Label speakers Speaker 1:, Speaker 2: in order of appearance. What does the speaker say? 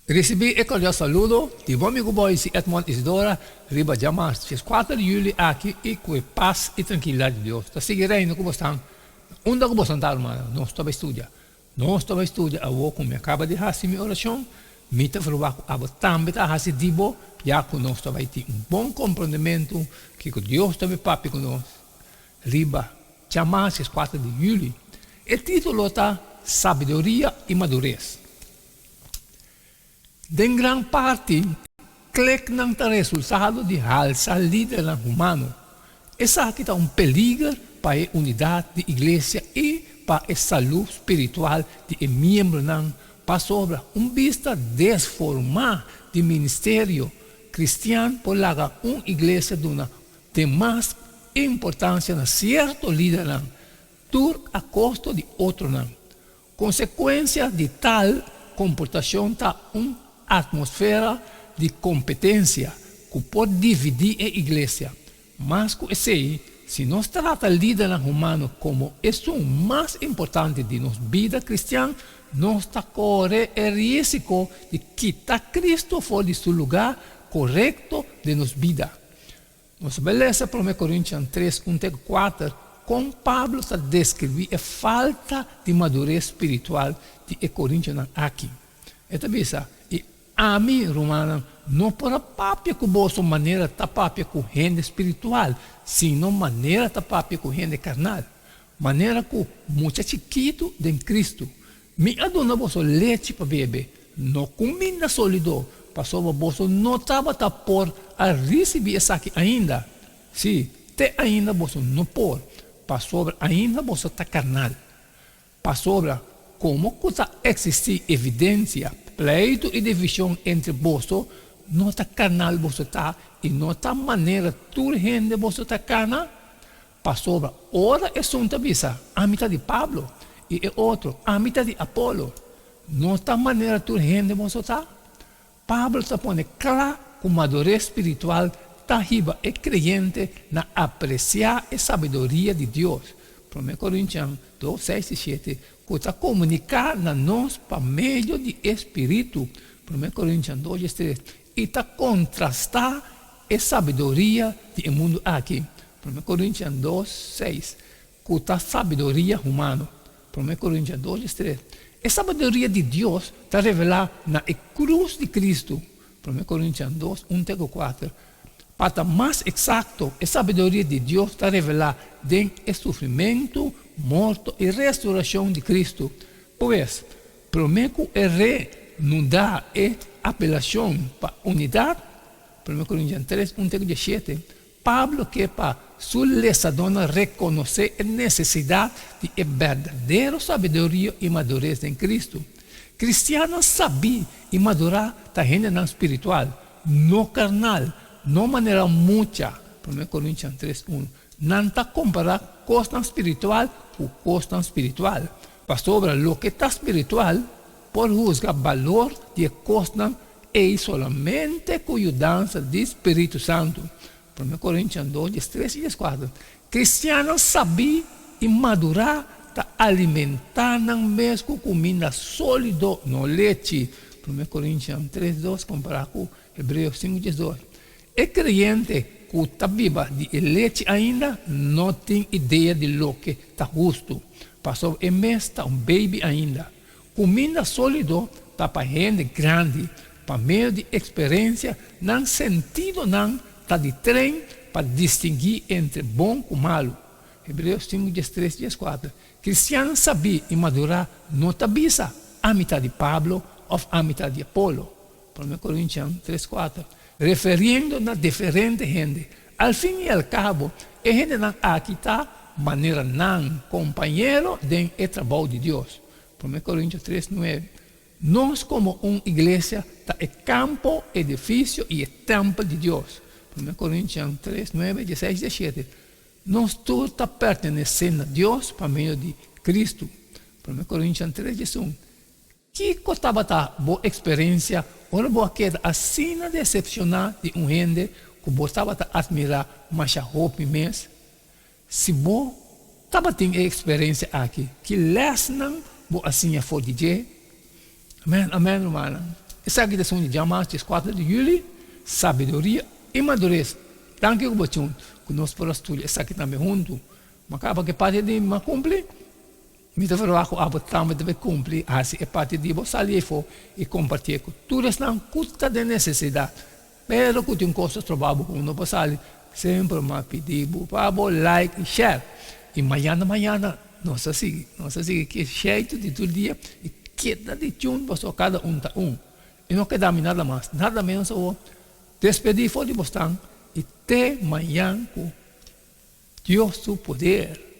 Speaker 1: Risibí e kordial saludo di bo amigu Boyce Edmond Isidora riba djamars dieskuater di juli aki i ku e pas i trankilidat di Dios ta sigui reina ku bosnan na unda ku bosnan ta rumannan. Nos ta bai studia. Nos ta bai studia awor ku mi a kaba di hasi mi orashon. Mi ta ferwagt ku abo tambe ta hasi di bo ya ku nos ta bai tin un bon komprondementu kiko Dios ta bai papia ku nos riba djamars dieskuater di juli. E titulo ta Sabiduria i Madures. Den gran parti, kliknan ta resultado di halsa lidernan humano. Esaki ta un peliger pa e unidat di iglesia i pa e salú spiritual di e miembronan pasobra un bista desformá di ministerio kristian por laga un iglesia duna demas importansia na sierto lidernan tur a kosto di otronan. Konsekuensia di tal komportashon ta un atmosfera di kompetensia ku por dividí e iglesia. Mas ku esei, si nos trata lidernan humano komo esun mas importante di nos bida kristian, nos ta kore e rísiko di kita Kristu for di su lugá korekto den nos bida. Nos a lesa Promé Korintian tres, un te kuater kon Pablo ta deskribí e falta di madures spiritual di e korintionan aki. E ta bisa, I ami, rumannan, no por a papia ku boso manera ta papia ku hende spiritual, sino manera ta papia ku hende karnal, manera ku mucha chikitu den Kristu. Mi a duna boso lechi pa bebe, no kuminda sólido, pasobra boso no tabata por a risibí esaki ainda. Sí, te ainda boso no por, pasobra ainda boso ta karnal. Pasobra, komo ku ta eksistí evidensia, pleitu i divishon entre boso, no ta karnal boso ta i no ta manera tur hende boso ta kana? Pasobra ora esun ta bisa, Ami ta di Pablo, i e otro, Ami ta di Apolo, no ta manera tur hende boso ta? Pablo ta pone kla ku madures spiritual ta hiba e kreyente na apresiá e sabiduria di Dios, Promé Korintian dos, seis i shete, ku ta komuniká na nos pa medio di e spiritu, Promé Korintian dos, diestres, i ta kontrastá E sabiduria di e mundu aki, Promé Korintian dos, seis, ku ta sabiduria humano, Promé Korintian dos, diestres. E sabiduria di Dios ta revelá na e krus di Kristu, Promé Korintian dos, un te ku kuater. Pa ta mas eksakto, e sabiduria di Dios ta revelá den e sufrimentu, morto i restourashon di Kristu. Pues, promé ku e renudá e apelashon pa unidat, Promé Korintian tres, un te ku dieshete, Pablo ke pa su lesadónan rekonosé e nesesidat di e berdadero sabiduria i madures den Kristu. Kristiannan sabí i madurá ta hendenan spiritual, no karnal, no manera mucha, Promé Korintian tres, un. Nan ta kompará kosnan spiritual ku kosnan spiritual, pasobra loke ta spiritual por husga balor di e kosnan ei solamente ku yudansa di spiritu santu. Promé Korintian dos, diestres i dieskuater, Kristiannan sabí i madurá ta alimentá nan mes ku kuminda sólido, no lechi. Promé Korintian tres, dos kompará ku Hebreo sinku, diesdos. E kreyente ku ta biba di e lechi ainda no tin idea di loke ta hustu, pasobra e mes ta un beibi ainda. Kuminda sólido ta pa hende grandi, pa medio di eksperensia nan sentidonan ta di tren pa distinguí entre bon ku malu. Hebreo sinku diestres dieskuater, Kristiannan sabí i madurá no ta bisa, Ami ta di Pablo òf Ami ta di Apolo. Promé Korintian tres kuater, referiendo na diferente hende. Al fin i al kabo, e hendenan aki ta manera nan kompañero den e trabou di Dios. Promé Korintio tres nuebe, Nos komo un iglesia ta e kampo, edifisio i e tèmpel di Dios. Promé Korintian tres nuebe, dieseis, dieshete, Nos tur ta pertenesé na Dios pa medio di Kristu. Promé Korintian tres diesun, Kiko tabata bo eksperensia ora bo a keda asina desepshoná di un hende ku bo tabata atmirá masha hopi mes? Si bo tabatin e eksperensia aki, ki lèsnan bo a siña for di dje? Amèn, amèn, rumannan. Esaki ta esun di djamars dieskuater di yüli, Sabiduria i Madures. Danki ku bo tjun ku nos por a studia esaki tambe huntu. Ma kaba ku e parti di mi a kumpli, mi ta verwagt ku abo tambe ta bai kumpli hasi e parti di bo sali efo i kompartié ku tur esnan ku ta den nesesidat. Pero ku tin kos ta stroba bo ku no por sali, semper mi a pidi bo pa bo like i share. I mañana mañana nos ta sigui, nos ta sigui ki e sheitu di tur dia i keda di tune pasobra kada un ta un. I no keda mi nada mas, nada menos awor. Despedí for di bosnan i te mañan ku Dios su poder.